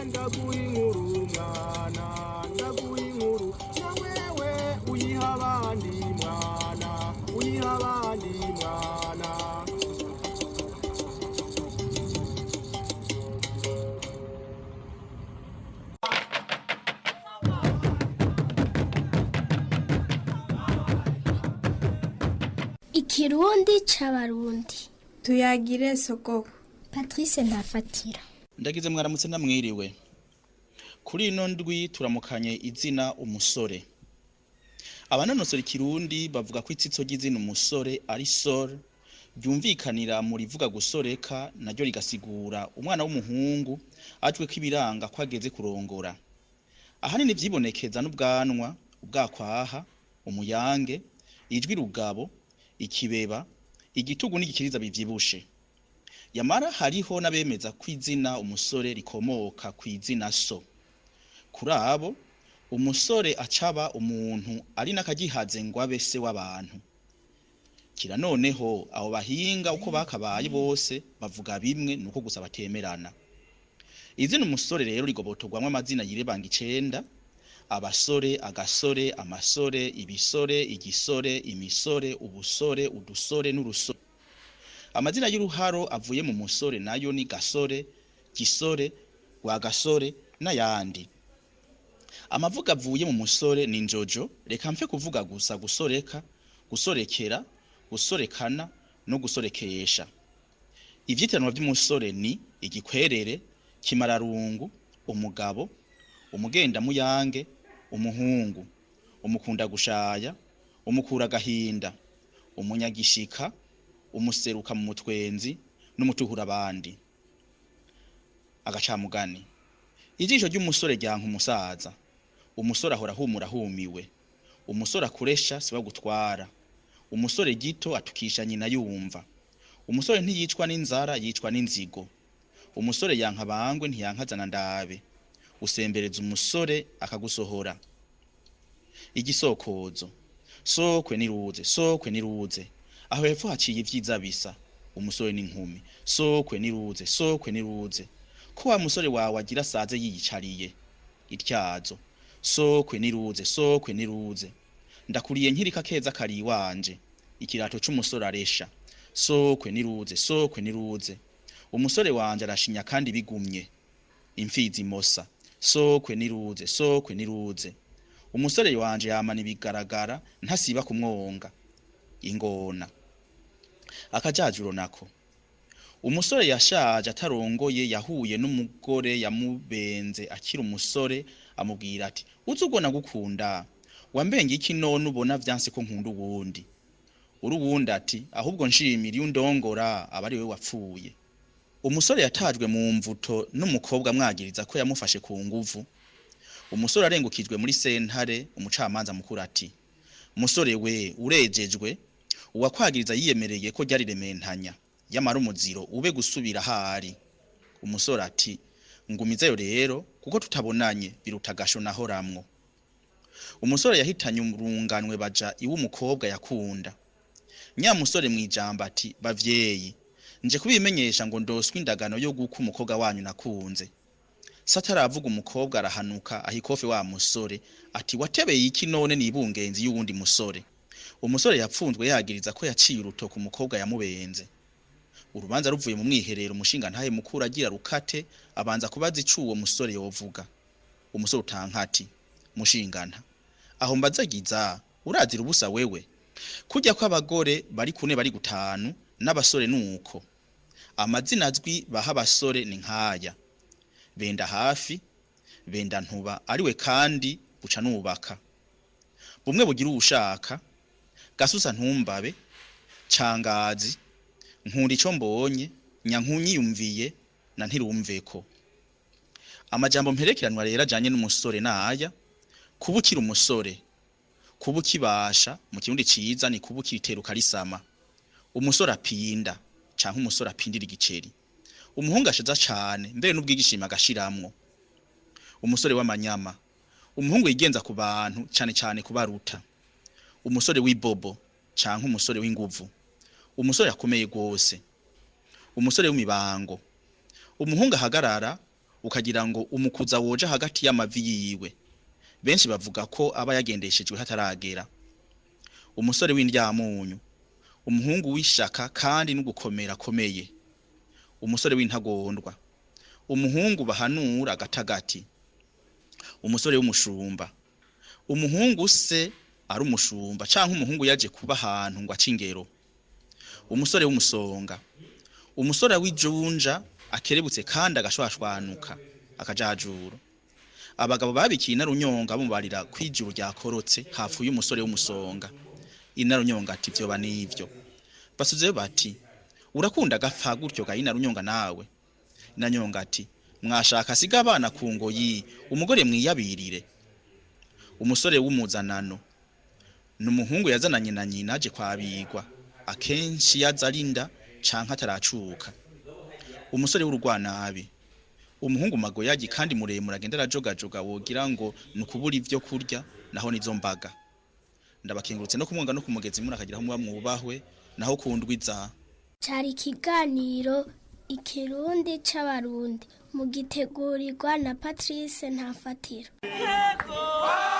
Ndaguha inkuru mwana, ndaguha inkuru na wewe uyiha abandi mwana, uyiha abandi mwana. Ikirundi c'Abarundi. Tuyagire sogoko. Patrice Ntafatira. Ndagize mwaramutse namwiriwe. Kuri ino ndwi turamukanye izina umusore. Abanonosora ikirundi bavuga ko itsitso ry'izina umusore ari sol, ryumvikanira mu rivuga gusoreka, naryo rigasigura umwana w'umuhungu ajwe ko ibiranga ko ageze kurongora. Ahanini vyibonekeza n'ubwanwa, ubwakwaha, umuyange, ijwi rugabo, ikibeba, igitugu n'igikiriza bivyibushe. Yamara hariho n'abemeza ko izina umusore rikomoka kw'izina so. Kuri abo, umusore acaba umuntu ari n'akagihaze ngo abe se w'abantu. Kira noneho abo bahinga uko bakabaye bose bavuga bimwe, nuko gusa batemerana. Izina umusore rero rigobotorwamwo amazina yirebanga icenda: abasore, agasore, amasore, ibisore, igisore, imisore, ubusore, udusore n'urusore. Amazina y'uruharo avuye mu musore nayo ni gasore, gisore, rwagasore n'ayandi. Amavuga avuye mu musore ni njojo, reka mfe kuvuga gusa gusoreka, gusorekera, gusorekana no gusorekesha. Ivyitanwa vy'umusore ni igikwerere, kimararungu, umugabo, umugendamuyange, umuhungu, umukunda gushaya, umukura agahinda, umunyagishika, umuseruka mu mutwenzi n'umutuhura abandi. Agacamugani: ijisho ry'umusore ryanka umusaza. Umusore ahora ahumura ahumiwe. Umusore akuresha siwe agutwara. Umusore gito atukisha nyina yumva. Umusore ntiyicwa n'inzara, yicwa n'inzigo. Umusore yanka bangwe ntiyankazana ndabe. Usembereza umusore akagusohora. Igisokozo: sokwe niruze, sokwe niruze, aho hepfo haciye ivyiza bisa umusore n'inkumi. Sokwe niruze, sokwe niruze, ko wa musore wawe agira asaze yiyicariye. Ityazo: sokwe niruze, sokwe niruze, ndakuriye nkirika keza kari iwanje. Ikirato c'umusore aresha. Sokwe niruze, sokwe niruze, umusore wanje arashinya kandi bigumye. Imfizi imosa. Sokwe niruze, sokwe niruze, umusore wanje yamana ibigaragara ntasiba kumwonga. Ingona. Akajajuro nako: umusore yashaje atarongoye yahuye n'umugore yamubenze akiri umusore, amubwira ati: uzi ubwo nagukunda wambenge iki none ubona vyanse ko nkunda uwundi? Uri uwundi ati: ahubwo nshimira iyo undongora aba ari we wapfuye. Umusore yatajwe mu mvuto n'umukobwa amwagiriza ko yamufashe ku nguvu. Umusore arengukijwe muri sentare, umucamanza mukuru ati: musore we, urejejwe, uwakwagiriza yiyemereye ko ryari rementanya, yamara umuziro ube gusubira ahari. Umusore ati: ngumizeyo rero kuko tutabonanye biruta agasho nahoramwo. Umusore yahitanye urunganwe baja iwe umukobwa yakunda. Nyamusore mwijambo ati: bavyeyi, nje kubimenyesha ngo ndoswe indagano yo guka umukobwa wanyu nakunze. Sataravuga umukobwa arahanuka ahikofe wa musore ati: watebeye iki none nibungenzi y'uwundi musore? Umusore yapfunzwe yagiriza ko yaciye urutoke umukobwa yamubenze. Urubanza ruvuye mu mwiherero, umushinga ntahe mukuru agira rukate abanza kubaza ico uwo musore yovuga. Umusore utankati: mushingana aho mbazagiza urazira ubusa wewe. Kurya ko abagore bari kune bari gutanu n'abasore nuko. Amazina azwi baha abasore ni nkaya: benda hafi, benda ntuba ariwe kandi buca nubaka, bumwe bugira uwushaka, gasusa ntumbabe, cangazi, nkunda ico mbonye, nyankunyiyumviye na ntirumveko. Amajambo mperekeranwa rero ajanye n'umusore naya: kuba ukiri umusore, kuba ukibasha, mu kirundi ciza ni kuba ukiteruka risama. Umusore apinda canke umusore apindira igiceri. Umuhungu ashaza cane mbere n'ubwigishima agashiramwo. Umusore w'amanyama, umuhungu yigenza ku bantu cane cane kubaruta. Umusore w'ibobo canke umusore w'inguvu, umusore akomeye gose. Umusore w'imibango, umuhungu ahagarara Ukagira ngo umukuza woja hagati y'amavi yiwe. Benshi bavuga ko aba yagendeshejwe hataragera. Umusore w'indyamunyu, umuhungu w'ishaka kandi n'ugukomera akomeye. Umusore w'intagondwa, umuhungu bahanura agatagati. Umusore w'umushumba, umuhungu se ari umushumba canke umuhungu yaje kuba ahantu ngo ace ingero. Umusore w'umusonga, umusore w'ijunja akerebutse kandi agashwashwanuka akajajura. Abagabo babikiye inarunyonga bamubarira kwijuru ryakorotse hapfuye umusore w'umusonga. Inarunyonga ati vyoba nivyo. Basubizeyo bati urakunda agapfa gutyo ga inarunyonga nawe. Inarunyonga ati mwashaka asiga abana ku ngoyi umugore mwiyabirire. Umusore w'umuzanano ni umuhungu yazananye na nyina aje kwabigwa, akenshi yaza arinda canke ataracuka. Umusore w'urugwanabi, umuhungu magoyagi kandi muremure agenda arajogajoga wogira ngo ni ukubura ivyo kurya naho nizo mbaga. Ndabakengurutse no kumwonga no kumugezi murakagira aho muba mwubahwe naho kundwiza. Cari ikiganiro Ikirundi c'Abarundi mugitegurirwa na Patrice Ntafatira. Yego.